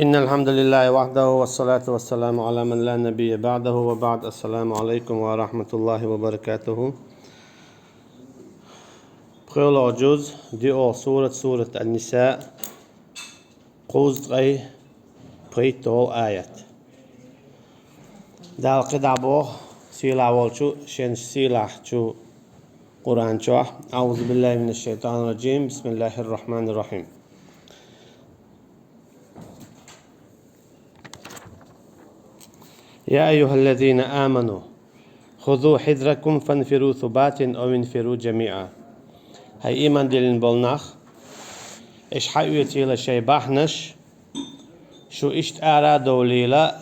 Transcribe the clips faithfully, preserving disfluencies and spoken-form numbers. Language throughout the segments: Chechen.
إن الحمد لله وحده والصلاة والسلام على من لا نبي بعده وبعد. السلام عليكم ورحمة الله وبركاته. ПхоьлгӀа жуз, диъ сурат, сурат Ан-Ниса, кхузткъе пхийтталгӀа аят. Дала кхидӀа боху, сийлахь волчу, шен сийлахьчу Къуръан чохь. أعوذ بالله من الشيطان الرجيم. بسم الله الرحمن الرحيم. يا أيها الذين آمنوا خذوا حذركم فانفروا ثبات أو انفروا جميعا. ХӀай, ийман диллина болу нах, аша хьаоьцийла шайн бахьанаш, шу иштта ара а довлийла,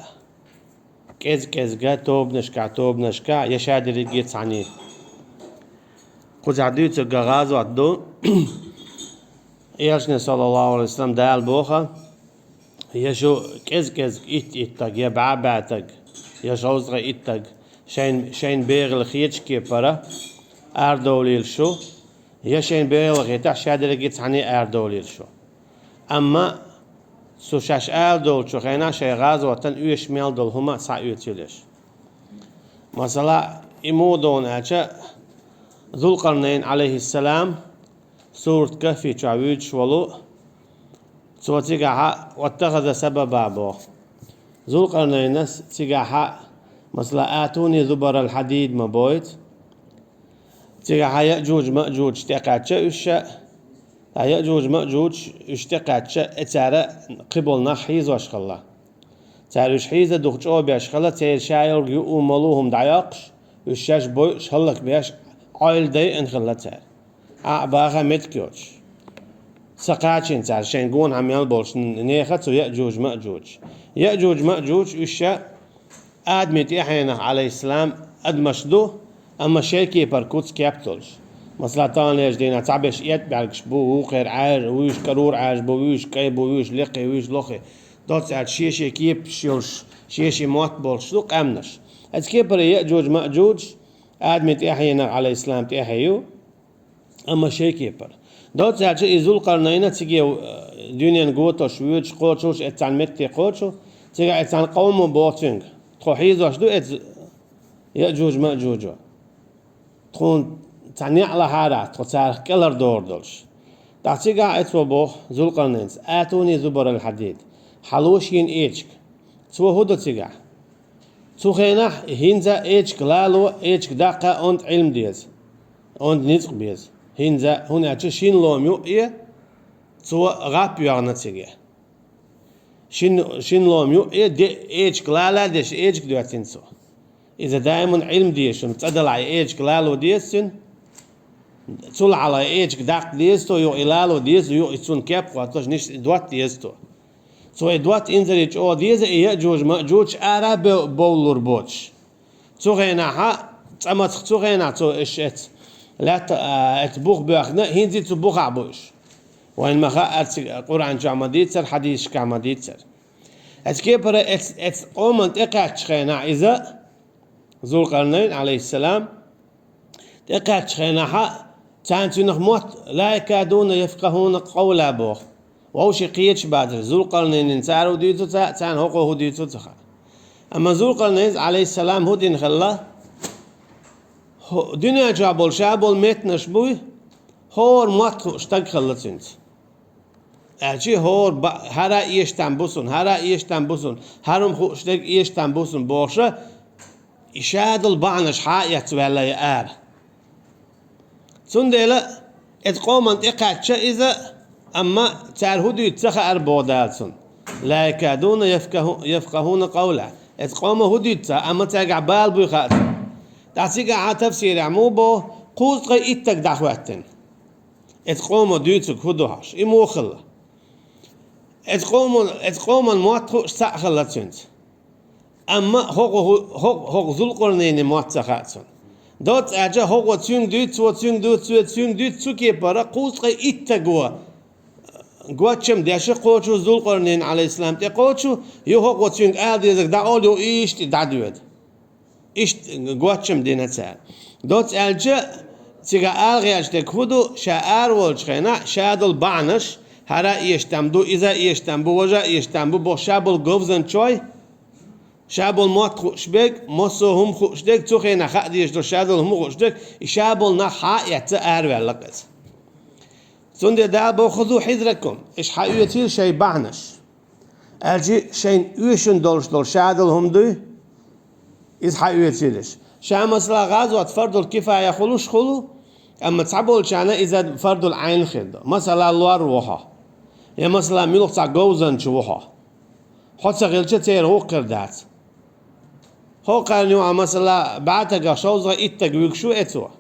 кӀез-кӀезга, тобанашкахь, тобанашкахь, я шадерриге а цхьаьний. Кхузахь дуьйцург гӀазот ду. Элчане, саллаллаху Ӏалайхи ва саллам, Дала боху, я шу кӀез-кӀезга, итт-иттаг, я бӀе-бӀетаг, я шовзткъе иттаг, шайн, шайн бегӀал хетачу кепара арадовлийла шу, я шайн бегӀал хетахь, шадерриге а цхьаьний арадовлийла шу. Амма цу шаьш арадовлучу хенахь шайн гӀазотан оьшуш мел долу хӀума схьаоьцийла аша. Масала, и муха ду аьлча, Зулкъарнайн, Ӏалайхиссалам, сурат Кахфи чохь вуьйцуш волу, цо цигахьа: «واتخذ سببا», – боху. Зулкъарнайнас цигахьа, масала, «آتوني زبر الحديد» ма бойту. Цигахьа Яъжуж-Маъжуж тӀекхаьчча уьш ша, ткъа Яъжуж-Маъжуж уьш тӀекхаьчча, и цара кхиболу нах хьийзош хилла. Цара уьш хьийза, дукха чӀогӀа беш хилла, церан ша йолу юуш-малуш хӀума дӀайоккхуш, уьш шаьш бойуш, хӀаллакбеш, Ӏойла дайъина хилла цара. Ӏа а баха меттиг йоцуш. Ца кхачийна цара шайн гонахьа мел болчу нехан цу Яъжуж-Маъжуж. Яъжуж-Маъжуж уьш ша Адаман тӀаьхьенах, Ӏалайхиссалам, адамаш ду, амма шайн кепара куц, кеп долуш. Масала, таханлерчу дийнахь цхьаберш эт бӀаьргаш бу, вукхеран Ӏаьржа, вуьйш карура Ӏаьржа бу, вуьйш кӀай бу, вуьйш лекхе, вуьйш лохе. Доцца аьлча, шен-шен кепаш йолуш, шен-шен мотт болуш ду къаьмнаш. Оцу кепара Яъжуж-Маъжуж Адаман тӀаьхьенах, Ӏалайхиссалам, тӀаьхье ю, амма шайн кепара. Доцца аьлча, и Зулкъарнайна циге, э, дуьненан готаш воьдуш, кхочуш, эццан метте кхочу, цигахь эццан къомо боху цуьнга: «Тхо хьийзош ду эцу Яъжуж-Маъжужо. Тхуна цхьа неӀ лахьара, тхо царах кӀелхьардохур долуш». ТӀаккха цигахь эцо боху Зулкъарнайнас: «آتوني زبر الحديد». Хьало шена эчиг. Цо хӀун до цигахь? Цу хенахь хӀинца эчиг лало, эчиг даккха онда Ӏилма деза, онда ницкъ беза. ХӀинца, хӀунда аьлча шина лома юкъе цо гӀап йоьгӀна цига. Шин, шина лома юкъе де, эчиг лала деш, эчиг доьттина цо. Иза даиман Ӏилма деза шуна, цӀа далахь и эчиг лало деза цуьнан. Цул хьалха эчиг даккха деза цо, юха и лало деза, юха и цунна кеп хӀоттош, ниш и дотта деза цо. Цо и дотта инзаре чӀогӀа деза, и Яъжуж-Маъжуж ара бев-, бовлур боцуш. Цу хенахьа, цӀа мацах цу хенахь цо уьш эцу лаьтта, а, эцу бух боьхна, хӀинца цу бухахь бу уьш. Вайна ма хаьара, цига Къуръан чохь ма дийцара, хьадисашкахь ма дийцара. Эцу кепара эц-, эцу къоман тӀекхаьччу хенахь иза, Зулкъарнайн, Ӏалайхиссалам, тӀекхаьччу хенахьа, царна цуьнах мотт: «لا يكادون يفقهون قولا», – боху. Вовшийн кхеташ бацара, Зулкъарнайнина цара хӀун дуьйцу ца, царна хӀокхо хӀун дуьйцу ца хаьа. Амма Зулкъарнайнас, Ӏалайхиссалам, хӀун дина хилла? ХӀо-, дуьнен чохь болу ша болу меттанаш буй, хӀора мотт хууш стаг хилла цуьнца. Аьлча хӀора ба-, хӀара а эшатам бу суна, хӀара а эшатам бу суна, хӀара хӀума хууш дерг эшатам бу суна бохуша, и шадолу бахьанаш хьа а эцна ваьлла и ара. Цундела эцу къоман тӀекхаьчча иза, амма цара хӀун дуьйцу ца хаьара боху Дала цунна. «لا يكادون يفقه-، يفقهون قولا». Эцу къомо хӀун дуьйцу ца, амма цаьргахь бала буй хаьа цунна. ТӀаккха цигахь а тафсирехь муха боху, кхузткъе иттаг дӀахӀоьттина. Эцу къомо дуьйцург хӀун ду хьожуш? И муха хилла? Эцу къомо-, эцу къоман мотт хууш цхьаъ хилла цуьнца. Амма хӀокху-, хӀу-, хӀокху, хӀокху Зулкъарнайнин мотт ца хаьа цунна. Доцца аьлча, хӀокхо цуьнга дуьйцу, цо цуьнга дуьйцу, цо цуьнга дуьйцу, цу кепара кхузткъе иттаго гоччам деш кхочу, Зулкъарнайн, Ӏалайхиссалам, тӀекхочу, юха хӀокхо цуьнга ала дезарг дӀаолу, юха иштта дӀадоьду. Иштта гоччам дина цара. Доцца аьлча, цига ала гӀерташ дерг хӀун ду, ша араволчу хенахь, ша долу бахьанаш, ХӀара а эшаш там ду, иза а эшаш там бу, важа а эшаш там бу, бо ша болу говзанчой, ша болу мотт хууш берг, массо а хӀума хууш дерг, цу хенахь хаа дезаш долу ша долу хӀума хууш дерг, и ша болу нах хьа а эцна араваьлла иза. Цундела Дала боху: «Хузу хьизракум», иш хьаоьцийла шайн бахьанаш. Аьлча шайна оьшуш долуш долу ша долу хӀума дуй, иза хьаоьцийла иш. Ша, масала, гӀазот фардул кифая хуьлуш хуьлу, амма цхьаболчарна иза фардул Ӏайн хир ду. Масала, лор ву хьо. Я, масала, муьлхха цхьа говзанча ву хьо. Хьо ца хилча, церан гӀуллакх хир дац. ХӀокхарна юкъахь, масала, бӀе стагах шовзткъе итт стаг вуьгуш ву эцо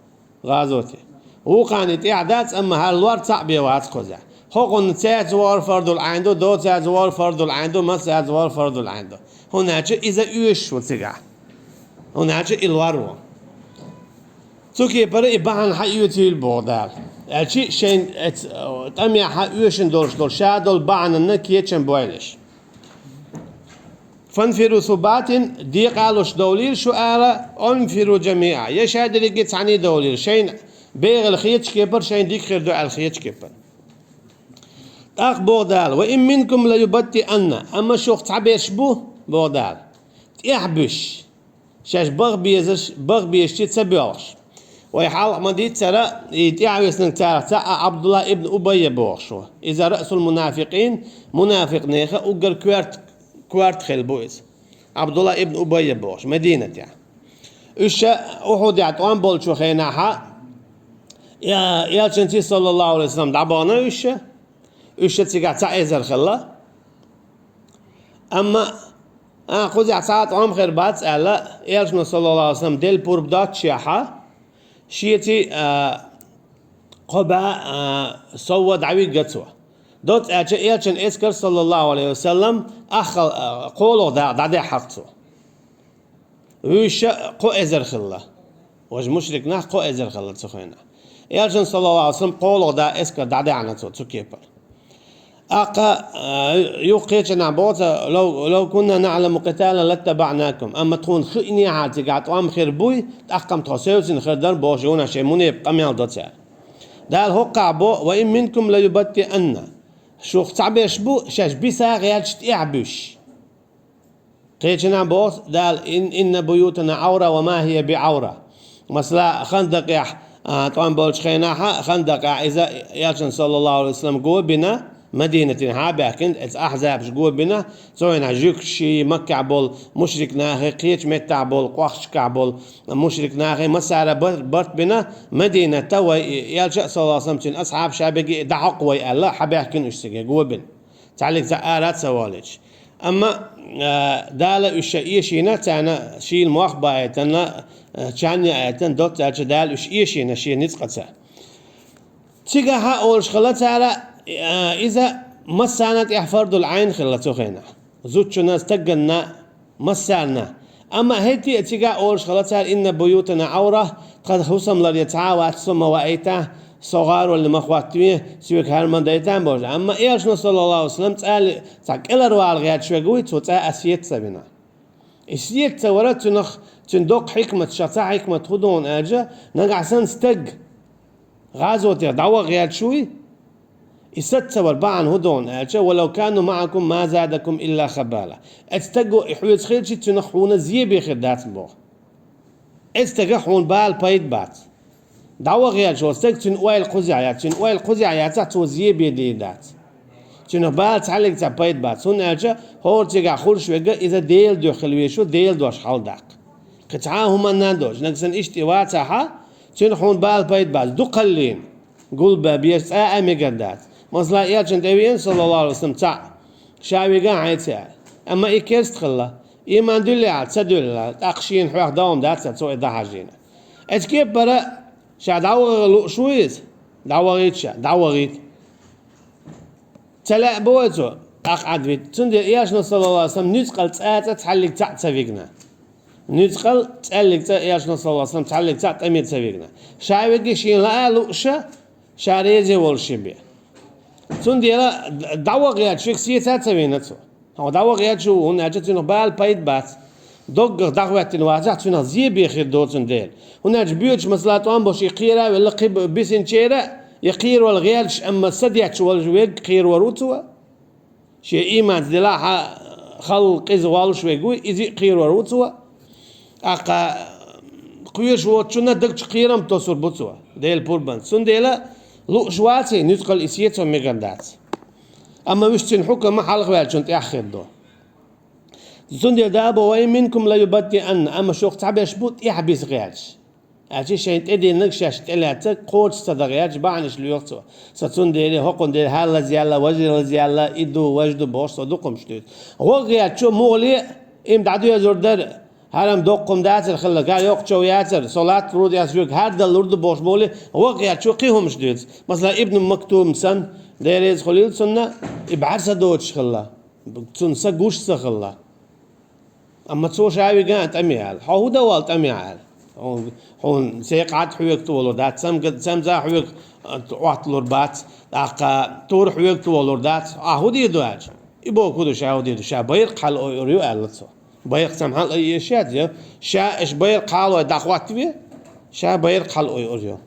гӀазоте. Вукхарна и тӀехь дац, амма хӀара лор цхьаъ бен вац кхузахь. ХӀокхунна цаьрца вахар фардул Ӏайн ду, доцаьрца вахар фардул Ӏайн ду, массаьрца вахар фардул Ӏайн ду. ХӀунда аьлча иза оьшуш ву цигахь. ХӀунда аьлча и лор ву. Цу кепара и бахьана хьаоьцийла боху Дала. Аьлча шайн эц-, тӀамехь хьаоьшуш долуш долу ша долу бахьананна кечам бойла иш. «Фанфиру субатин», декъалуш довлийла шу ала, «анфиру жамиӀа», я ша дерриге цхьаьна довлийла, шайна бегӀал хеташ кепара, шайна дика хир ду аьлла хеташ кепара. ТӀаккха боху Дала: «Ва ин минкум ла юбаттианна», амма шух цхьаберш бу, боху Дала, тӀаьхьабуьсуш, шаьш баха безаш, баха безачу ца боьлхуш. Вай хьалха ма-дийццара, и тӀаьхьависнарг царах цхьаъ а Ӏабдулла ибн Убайя бохуш ву. Иза раъсул мунафикъин, мунафикъ нехан уггар коьрта, коьрта хилла бу иза. Ӏабдулла ибн Убайя бохуш, Мадинатехь. Уьш ша Ухьудехь тӀом болчу хенахьа, я, Элчанций, саллаллаху алейхи ва саллам, дӀабахана уьш ша. Уьш ша цигахь цхьа эзар хилла. Амма, а, кхузахь цхьа а тӀом хир бац аьлла, Элчано, саллаллаху алейхи ва саллам, делла пурба доццушехьа, шеца, а, кхо бӀе, а, сов дӀавигна цо. Доцца аьлча, Элчан эскар, саллаллаху алейхи ва саллам, аххал, а, кхоалгӀа дакъа дӀадаьхьира цо. Уьш ша кхо эзар хилла. Важа мушрик нах кхо эзар хилла цу хенахь. Элчан, саллаллаху алейхи ва саллам, кхоалгӀа дакъа эскар дӀадаьхьна цо цу кепара. ТӀаккха, а, юха кхечанхьа боху цо: «Лав, лав кунна наӀламу къиталан латтабаӀнакум». Амма тхуна хиънехьа цигахь тӀом хир буй, тӀаккха-м тхо севцина хир дара бохуш, юха шайн мунепакъ къамел до цара. Дала хӀокхахь бо: «Ва ин минкум ла юбаттианна». Шух цхьаберш бу, шаьш биса гӀерташ тӀаьхьабуьсуш. Кхечанхьа боху Дала: «Ин-, инна буютана Ӏавра ва ма хӀия би Ӏавра». Масала, Хандакъехь, а, тӀом болчу хенахьа, Хандакъехь иза Элчан, саллаллаху алейхи ва саллам, го бина, Мадинатин хьа а баьхкина, эца ахьзабаш го бина, цу хенахь жуьгташий, Маккахь болу мушрик нахий, кхечу меттахь болу, кхохчашкахь болу мушрик нахий, массара бар-, барт бина, Мадината вай Элча, саллаллаху алейхи ва саллам, цуьнан асхьабаш а беги дӀахьокху вай аьлла, хьа баьхкина уьш цига го бина. Цхьаьллиг цхьа ара а ца волуьйтуш. Амма, а, Дала уьш ша эшийна, царна шийла мох баийтина, а, чан яийтина, доцца аьлча Дала уьш эшийна шен ницкъаца. Цигахьа олуш хилла цара, а, иза массарна тӀехь фардул Ӏайн хилла цу хенахь. Зудчунна, стаганна, массарна. Амма хӀетте а цигахь олуш хилла цара: «Инна буютана Ӏавра», тхан хӀусамлар я цхьа а вац, со ма ваийта, со гӀаролли ма хӀоттаве, соьга хӀара ма дайта бохуш. Амма Элчано, саллаллаху алейхи ва саллам, цӀа ли-, цхьа кӀелхьарвала гӀерташ верг вуй, цо цӀа а сецца ца вина. И сецца ца вара цуьнах, цуьнан доккха хьикмат, ша цхьа хьикмат хӀун ду хьуна аьлча, нагахь санна стаг гӀазотех дӀаваха гӀерташ вуй, и саца ца вара бахьана хӀун ду хьуна аьлча: «Ва лав кану маӀакум ма задакум илла хабала». Эцу стаго и хьоьца хилча, цуьнах хьуна зе бен хир дац боху. Эцу стагах хьуна бала пайда бац. ДӀаваха гӀерташ волу стаг, цуьнан ойла кхузахь яц, цуьнан ойла кхузахь яцахь, цо зе бен дийр дац. Цуьнах бала цхьаьллиг цхьа пайда бац, хӀунда аьлча хӀора цигахь хуьлуш верг иза Делан дуьхьа хила везаш ву, Делан дош хьалдаккха. Кхин цхьа а хӀуманна а доцуш, нагахь санна иштта и вацахьа, цуьнах хьуна бала пайда бац, дукхаллина гулбан беза цӀа а мегар дац. Масала, Элчанна тӀевеана, саллаллаху алейхи ва саллам, цхьаъ, ша вигахь хьайца аьлла. Амма и керста хилла. Ийман дуьллехьара, ца дуьллехьара, тӀаккха шена хьоьх дан хӀума дац, цо и дӀахьажийна. Эцу кепара ша дӀаваха лууш ву иза? ДӀавахийта ша, дӀавахийта. Ца лаьа боху цо, тӀаккха Ӏадвита. Цундела Элчано, саллаллаху алейхи ва саллам, нуьцкъала цӀа цхьаьллиг цхьаъ ца вигна. Нуьцкъала цхьаьллиг цӀа Элчано, саллаллаху алейхи ва саллам, цхьаьллиг цхьаъ тӀаме ца вигна. Ша вигна шена лаа лууш, ша реза волуш шен бен. Цундела д-, дӀаваха гӀерташ верг сецца а ца вина цо. Хьо дӀаваха гӀерташ ву, хӀунда аьлча цуьнах бала пайда бац. Доггах дӀахӀоьттина вацахь, цуьнах зе бен хир доцун дела. ХӀунда аьлча боьдуш, масала, тӀом болуш и кхера а велла, кхин бисинчеран а Я кхеравала гӀерташ, амма са детташ волаш верг кхеравар ву цо. Шен иманца дилла хьа-, хала къиза волаш верг ву, иза а кхеравар ву цо. ТӀаккха кхоьруш воцучунна даг чу кхерам тосур бу цо, Делан пурбанца. Цундела лууш ваций, нуьцкъала и сецо мегар дац. Амма уьш цуьнан хьукма хьалхаваьллачунна тӀехь хир ду. Цундела Дала боху: «Ва инна минкум лаюбаттианна», амма шух цхьаберш бу тӀехь биса гӀерташ. Аьлча шайна тӀедиллинарг шаьш тӀелаьцнарг кхочуш ца дан гӀерташ бахьанаш лоьху цо. Со цундела, хӀокхундела, хӀара лазаяьлла, важа лазаяьлла, и ду, важа ду бохуш, со дукха хӀумаш дуьйцу. ГӀо гӀертачо муха ле, им дӀадоьзур дара, хӀара-м доккха хӀума дацар хилла, гӀа йоккха чов яцар, со латта лур ду, ас юьрг хӀара далур ду бохуш муха ле, гӀо гӀертачо кхин хӀумаш дуьйцу. Масала, Ибн Мактум санна, Дела реза хуьлийла цунна, и бӀаьрса доцуш хилла. Цунна са гуш ца хилла. Амма цо ша виган а тӀаме аьлла. Хьо хӀун дан вала тӀаме аьлла? Хьуна, хьуна секъад хьоьга толур дац, цамга-, цамза хьоьга, а, Ӏотталур бац, тӀаккха тур хьоьга толур дац. Ахьа хӀун дийр ду аьлча? И боху хӀун ду ша хӀун дийр ду? Ша байракх хьалаойур ю аьлла цо. Байракх цхьамма хьалаайъеш яц, я? Ша аша байракх хьалаой дӀахӀоттаве, ша байракх хьалаойур ю.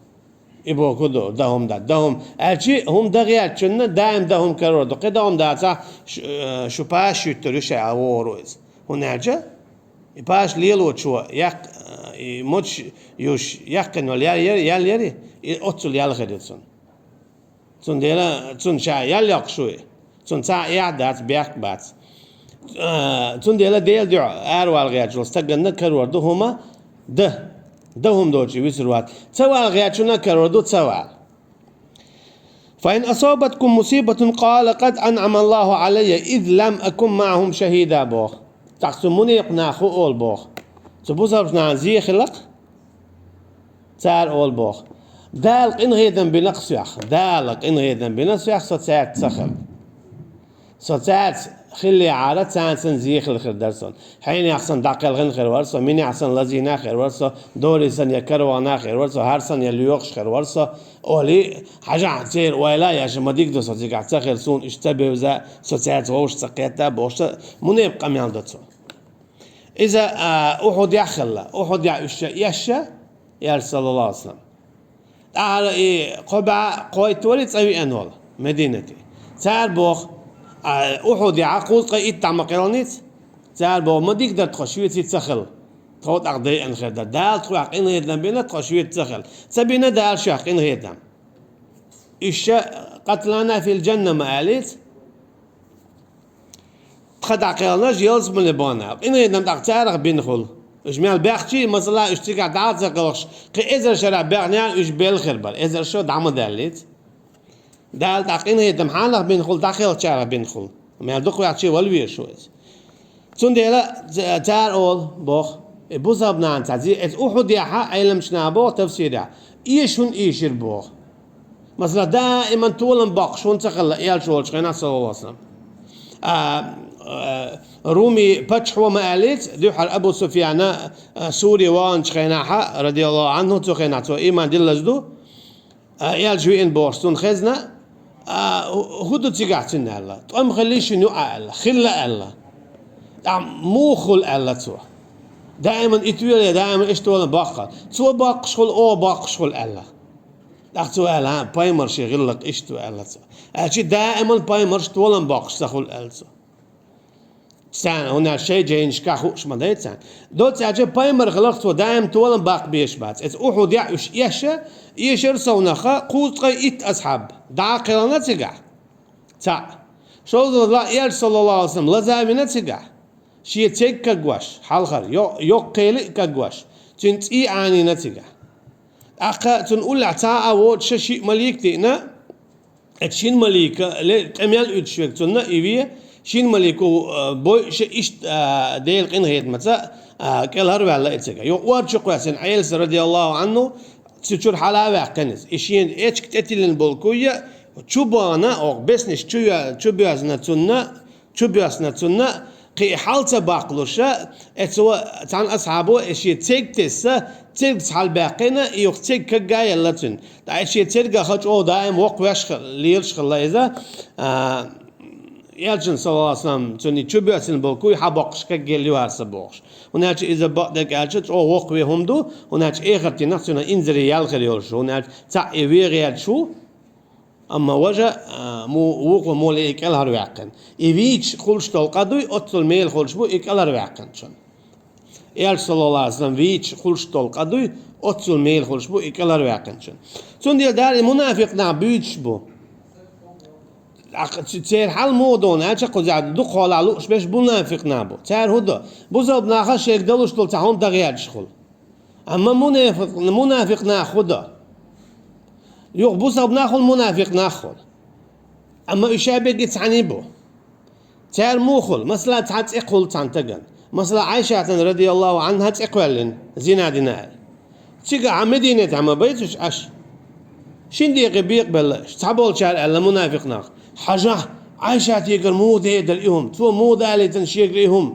И боху ду, дан хӀума дац, дан хӀума. Аьлчи хӀума дан гӀертачунна даим дан хӀума карор ду. Кхин дан хӀума дацахь, шу, э, шу паш юьттур ю ша, вогӀур ву иза. ХӀунда аьлча и паш лелочо яккх-, э, и моча юш яккхина йолу ял яри, ял яри, и оццул ял хир ю цунна. Цундела цунна ша ял йоккхуш ву и. Цунна цхьа а эхь дац, бехк бац. А, цундела Делан дуьхьа аравала гӀертачу стаганна карор ду хӀума дан. Дан хӀума доцуш висар вац. Ца вала гӀертачунна карор ду ца вала. «Фа ин асабаткум мусибатун, къала: къад анъама Аллаху Ӏалайя, из лам акун маӀахум шахида», боху. ТӀаккха цу мунепакъ наха хӀун олу боху? Цу бусалба нахана зе хилла-кх? Цара олу боху: «Дала къинхетам бина-кх соьх, Дала къинхетам бина соьх, со цаьрца ца хилла. Со цаьрца хиллехьара, царна санна зе хилла хир дара суна. Хьенех санна дӀакхелхина хир вара со, минех санна лазийна хир вара со, дори санна я каравахана хир вара со, хӀара санна я лоьхуш хир вара со», олий, хьажахь церан ойла а еш, ма дика ду со цигахь ца хилла, суна уьш ца бевза, со цаьрца вовшах ца кхетта бохуш, мунепакъ къамел до цо. Иза, а, Ухьудехь хилла. Ухьудехь уьш ша эшша, Элча, саллаллаху Ӏалайхи ва саллам. ТӀаьхьара и кхо бӀе кхойтталгӀа цӀа веана волу Мединате. Цара боху, а, Ухьудехь кхузткъе итт дӀа ма кхелхиница. Цара боху, ма дика дара тхо шеца ца хилла. Тхо тӀаккха дайъина хир дара. Дала тхох къинхетам бина, тхо шеца ца хилла. Ца бина Дала шух къинхетам. Уьш ша къатлана фил джанна ма алийца. Тхан дӀакхелхинарш ялсамане бахана. Къинхетам тӀаккха царах бина хуьлу. Уьш мел баьхчий, масала, уьш цигахь дӀа а ца кхелхаш, кхин эзар шарахь баьхнехь уьш белла хир бара. Эзар шо дӀа ма даьллица. Дала тӀаккха къинхетам хьанах бина хуьлу, дӀакхелхачарах бина хуьлу. Мел дукха ваьхчий вала везаш ву иза. Цундела ца-, цара олу, боху, и бусалба нахана цхьа зе, иза Ухьудехьа Ӏеламчу наха боху тафсирехь, эша хӀунда ийшира боху. Масала, даиман толам боккхуш хӀунда ца хилла Элча волчу хенахь, саллаллаху Ӏалайхи ва саллам. А, а, Руми паччахьо ма аллица, дуьххьара Абу Суфьяна, а, Сури ваханчу хенахьа, радияллаху Ӏанху, цу хенахь цо иман диллаза ду, а, Элча веана бохуш, цунна хезна, а, хӀу-, хӀун ду цигахь цуьнан аьлла? ТӀом хилий шуна юкъа аьлла, хилла аьлла. ТӀаккха муха хуьлу аьлла цо? Даиман и тоьле, даиман иштта вала боккха. Цо боккхуш хуьлу, оха боккхуш хуьлу аьлла. ТӀаккха цо аьлла: «ХӀан, пайхамар шен гӀиллакх иштта ду», аьлла цо. Аьлча даиман пайхамарш толам боккхуш ца хуьлу аьлла цо. Царна, хӀунда аьлча шайн жайнашкахь хууш ма дай царна. Доцца аьлча пайхамар хиларх цо даим толам баккха безаш бац. Иза Ухьудехь уьш эшша, эшар совнаха кхузткъе итт асхьаб дӀа а кхелхина цигахь. Цхьаъ. Шовзткъа Элча, саллаллаху Ӏалайхи ва саллам, лаза а вина цигахь. Шен церг кагош, хьалхара, йо-, йоккха кхели а кагош, цуьнан цӀий а Ӏанийна цигахь. ТӀаккха цунна уллехь цхьа а воцуш шиъ малик а тиъна, оцу шина малика ле-, тӀе мел уьдуш верг цунна и ве, шина малико, а, бойуш иштта, а, Делан къинхетамца, а, кӀелхьарваьлла и цигахь. Юха ор чу кхоьссина Ӏелас, радияллаху Ӏанху, цу чуьра хьала а ваьккхина иза. И шена эчиг тӀетиллина болу куй а чу бахана, оха беснаш чу йо-, чу боьзна цунна, чу боьсна цунна, кхин и хьал ца баккхалуша, эцо цхьана асхьабо и шен церг тесса, цергца хьалабаьккхина, и юха церг кагга а елла цуьнан. ТӀаккха и шен цергах чӀогӀа даим воккхавеш хи-, лелаш хилла иза, а, Элчан, саллаллаху Ӏалайхи ва саллам, цунна и чу боьссина болу куй хьабоккхуш кагъелла ю хӀара сан бохуш. ХӀунда аьлча иза бакъдерг аьлча чӀогӀа воккхаве хӀума ду, хӀунда аьлча эхартийнах цуьнан инзаре ял хир йолуш ю, хӀунда аьлча цхьаъ и вен гӀерташ ву, Амма важа, а, му-, вукхо мула и кӀелхьарваьккхина. И вийча хуьлуш долу къа дуй, оццул мела хуьлуш бу и кӀелхьарваьккхинчун. Элча, саллаллаху алейхи ва саллям, вийча хуьлуш долу къа дуй, оццул мела хуьлуш бу и кӀелхьарваьккхинчун. Цундела Дала и мунафикъ нах буьйцуш бу. Ах, ц-, церан хьал муха ду аьлча, кхузахь дукха хьолахь лууш берш мунафикъ нах бу. Цара хӀун до? Бусалба наха шайга далуш долу цхьа хӀума дагӀерчаш хуьлу. Амма мунафикъ, мунафикъ нах хӀун до? Юха бусалба нах хуьлу, мунафикъ нах хуьлу. Амма уьш а бегги цхьаьний бу. Цара муха хуьлу? Масала, цхьа цӀе кхуллу цхьана стагана. Масала, Ӏайшатан, радияллаху анхьа, цӀе кхоьллина, зина дина аьлла. Цигахь Мединатехь ма байца уьш Ӏаш. Шина декъе бекъабелла уьш. Цхьаболчара аьлла, мунафикъ нах: «Хьажахь, Ӏайшатигара муха дедара и хӀума, цо муха далийтина шегара и хӀума.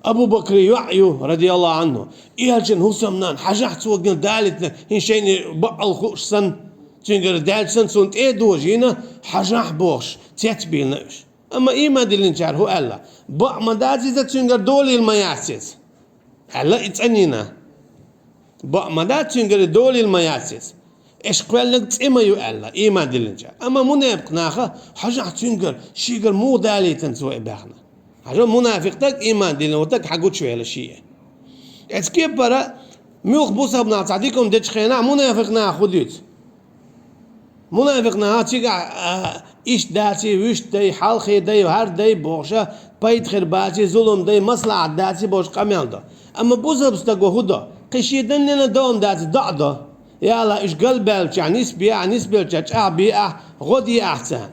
Абу Бакри йоӀ ю, радияллаху анхьу, элчан хӀусамнана, хьажахь, цо гина далийтина, хӀинца шайна бакъал хууш санна, цуьнгара даьлча санна, цунна тӀе а дожийна, хьажахь», бохуш, цецбийлина уьш. Амма ийман диллинчара хӀун аьлла? «Бакъ ма дац иза, цуьнгара долийла ма яц иза», аьлла, и цӀанйина. «Бакъ ма дац, цуьнгара долийла ма яц иза. Уьш кхоьллинарг цӀе ма ю», аьлла, ийман диллинчара. Амма мунафикъ наха: «Хьажахь цуьнгара, шегара муха далийтина цо и баьхна». Хьажа, мунафикъ стаг, ийман диллина волу стаг хьагучувелла шен. Оцу кепара муьлхха бусалба наха цхьа дика хӀума дечу хенахь, мунафикъ наха хӀун дуьйцу? Мунафикъ наха цигахь, а, иштта даций, вуьшта дай, хьалхе дай, хӀара дай бохуша, пайда хир баций, зулам дай, маслахьат даций бохуш къамел до. Амма бусалба стага хӀун до? Кхин шен даннена догӀма даций, доӀа до. Я АллахӀ, уьш галбаьллачохь нисбе ахь, нисбеллачохь чӀагӀбе ахь, гӀо де ахь царна.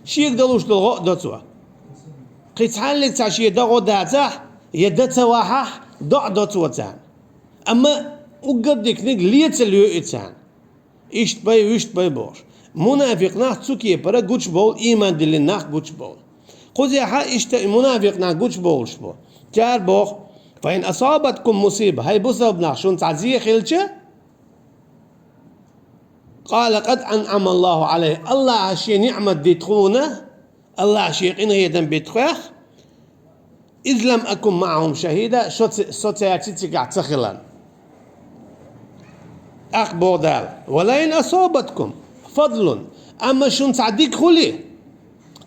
Шега далуш долу гӀо а до цо. Кхин цхьаьнниг цхьа шен дан гӀо дацахь, я дан ца вахьахь, доӀа до цо царна. Амма уггар диканиг ле ца лоь и царна. Иштта бай, вуьшта бай бохуш. Мунафикъ нах цу кепара гучубовлу, ийман диллина нах гучубовлу. Кхузахь иштта и мунафикъ нах гучубовлуш бу. Цара боху: «Фа ин асабаткум мусиба», хӀай бусалба нах, шуна цхьа зе хилча, «къала къад анъама Аллаху алайя», АллахӀа шен ниӀмат ди тхуна, АллахӀа шен къинхетам би тхох, «из лам акун маӀахум шахида», со ц-, со цаьрца цигахь ца хиларна. ТӀаккха боху Дала: «Ва ла ин асабаткум фадлун», амма шуна цхьа дика хуьлий,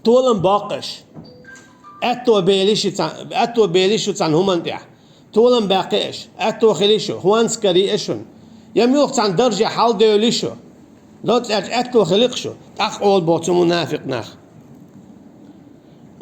толам боккху аша. Аьтто бели шу цхьа-, аьтто бели шу цхьана хӀуманна тӀехь. Толам баьккхи аша, аьтто хили шу, хӀонс карий аша шуна. Я муьлхха цхьана дарже хьалдевли шу. Доцца аьлча, аьтто хили-кх шу, тӀаккха олу боху цу мунафикъ нах: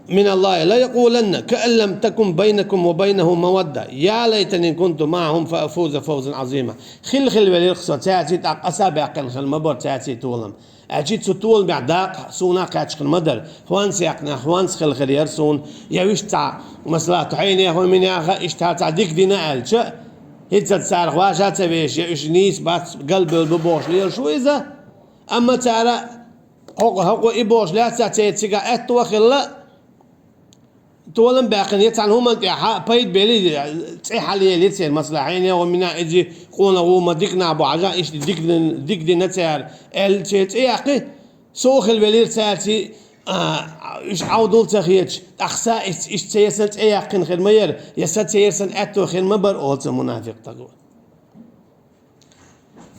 «Мин Аллахи ла якъуланна, каан лам такун байнакум ва байнаху мавадда, я лайтани кунту маӀахум фа афуза фавзан Ӏазима». Хила-хила велира-кх со цаьрций, тӀаккха аса баьккхина хила ма бара цаьрций толам. Аьлча цу толамехь дакъа суна кхаьчна ма дара. ХӀонс яьккхинехь, хӀонс хила хир яра суна. Я вуьшта цхьа, масала, хьенех хӀун минеха, иштта цхьа дика дина аьлча, хӀинца царах ваша ца вешаш, я уьш нийса бац, галбевлла бу бохуш лелаш ву иза. Амма цара хӀокху, хӀокху и бохуш лаьцна церан цигахь аьтто а хилла, толам баьккхина, я цхьана хӀуманна тӀехь пайда бели, цӀе хьалаели церан, масала, хьенех хӀун мина, иза къонах ву, ма дика нах бу хьажа, иштта дика дин-, дика дина цара, аьлла, церан цӀе яккхи, со а хила велира цаьрций, а, уьш Ӏовдал ца хеташ, тӀаккха са иштта, иштта церан санна цӀе яьккхина хир ма яра, я са церан санна аьтто хир ма бара, олу цу мунафикъ стага.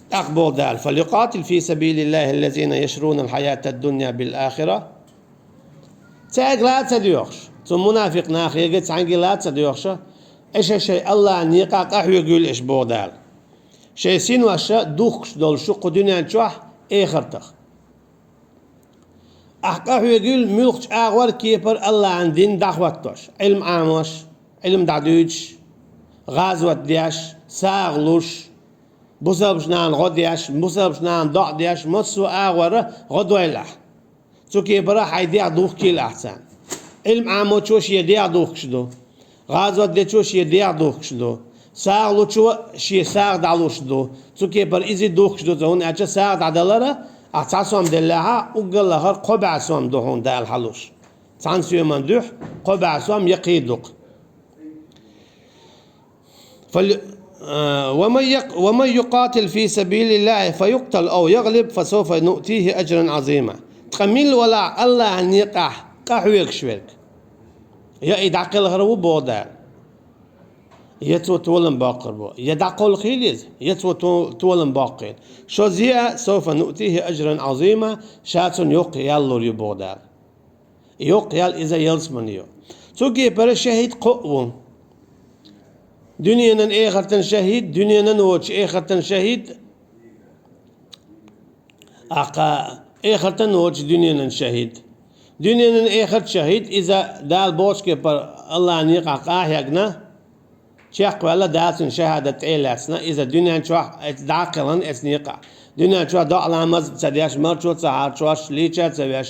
ТӀаккха боху Дала: «Фалюкъатил фи сабилиллахи аллазина яшрунал хьаятад дунья бил ахира». Цаьрга ла ца доьхуш, цу мунафикъ нахега цхьаьнга ла ца доьхуша, аша шайн АллахӀан некъа къахьоьгийла аша, боху Дала. Шайн синош духкуш долуш шу кху дуьнен чохь, эхартах. Ахь къахьоьгийла муьлххачу агӀор, кепара АллахӀан дин дӀахӀоттош, Ӏилма Ӏамош, Ӏилма дӀадуьйцуш, гӀазот деш, сагӀа луш, бусалбачу нахана гӀо деш, бусалбачу нахана доӀа деш, массо а агӀора гӀо дойла ахь. Цу кепара хьайн дегӀ духкийла ахь царна. Ӏилма Ӏамочо шен дегӀ духкуш ду. ГӀазот дечо шен дегӀ духкуш ду. СагӀа лучо шен сагӀа дӀалуш ду. Цу кепара иза духкуш ду, хӀунда аьлча сагӀа дӀадалара, ахь цхьа сом деллехьа, уггар лахара кхо бӀе сом ду хьуна Дала хьалуш. Цхьана соьман дуьхьа кхо бӀе сом я кхин дукха. Фал-, а, «Ва ман як-, ва ман юкъатил фи сабилиллахи фа юкътал ав яглиб, фа савфа нуътихи аджран Ӏазима». Ткъа милла валахь АллахӀан некъахь къахьоьгуш верг, я и дӀакхелхар ву, боху Дала. Я цо толам боккхур бу, я дӀакхалхийла иза, я цо то-, толам боккхийла. Шо зе а, سوف نؤتيه أجرا عظيما, ша цунна йоккха ял лур ю боху Дала. Йоккха ял иза ялсамане ю. Цу кепара шахӀид кхоъ ву. Дуьненан, эхартан шахӀид, дуьненан воцуш, эхартан шахӀид. Аккха, эхартан воцуш дуьненан шахӀид. Дуьненан, эхарт шахӀид, иза Дала бохучу кепара Аллахьан некъахь къа а хьегна, чекхваьлла, Дала цуьнан шахӀадат тӀе а лаьцна, иза дуьнен чохь эцу дӀа а кхелхина эцу некъахь. Дуьнен чохь доӀа ламаз а ца деш, марчо а ца хьарчош, лийча а ца веш,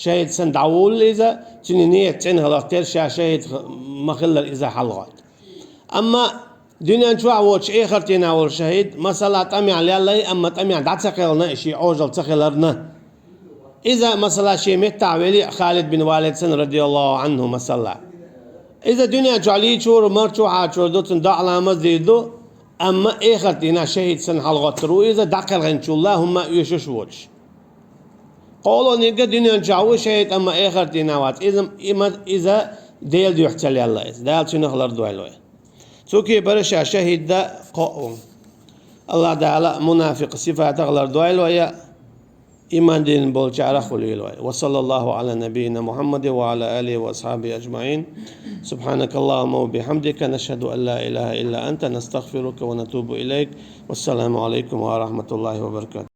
шахӀид санна дӀавуллу иза, цуьнан нийят цӀена хиларх терра, ша шахӀид ма-хиллара иза хьалагӀотту. Амма дуьнен чохь воцуш, эхартан дийнахь волу шахӀид, масала, тӀамехь леллай, амма тӀамехь дӀа ца кхелхина, шен Ӏожалла ца хиларна. Иза, масала, шен меттахь вели а, Халид бин Валид санна, радияллаху Ӏанху, масала. Иза дуьнен чохь лийчор а, марчо а хьарчор ду, цуьнан доӀа ламаз дийр ду, амма эхартан дийнахь шахӀид санна хьалагӀоттур ву иза, дӀакхелхинчул а хӀумма оьшуш а воцуш. КхоалгӀаниг а дуьнен чохь ву шахӀид, амма эхартан дийнахь вац. Иза, има-, иза Делан дуьхьа ца лелла иза. Дала цуьнах лардойла вай. Цу кепара ша шахӀид а кхоъ ву. Аллахь Дала мунафикъ сифатах лардойла вай, иман дина болчарах хуьлийла вай. وصلى الله على نبينا محمد وعلى آله وأصحابه أجمعين. سبحانك اللهم وبحمدك، نشهد أن لا إله إلا أنت، نستغفرك ونتوب إليك. والسلام عليكم ورحمة الله وبركاته.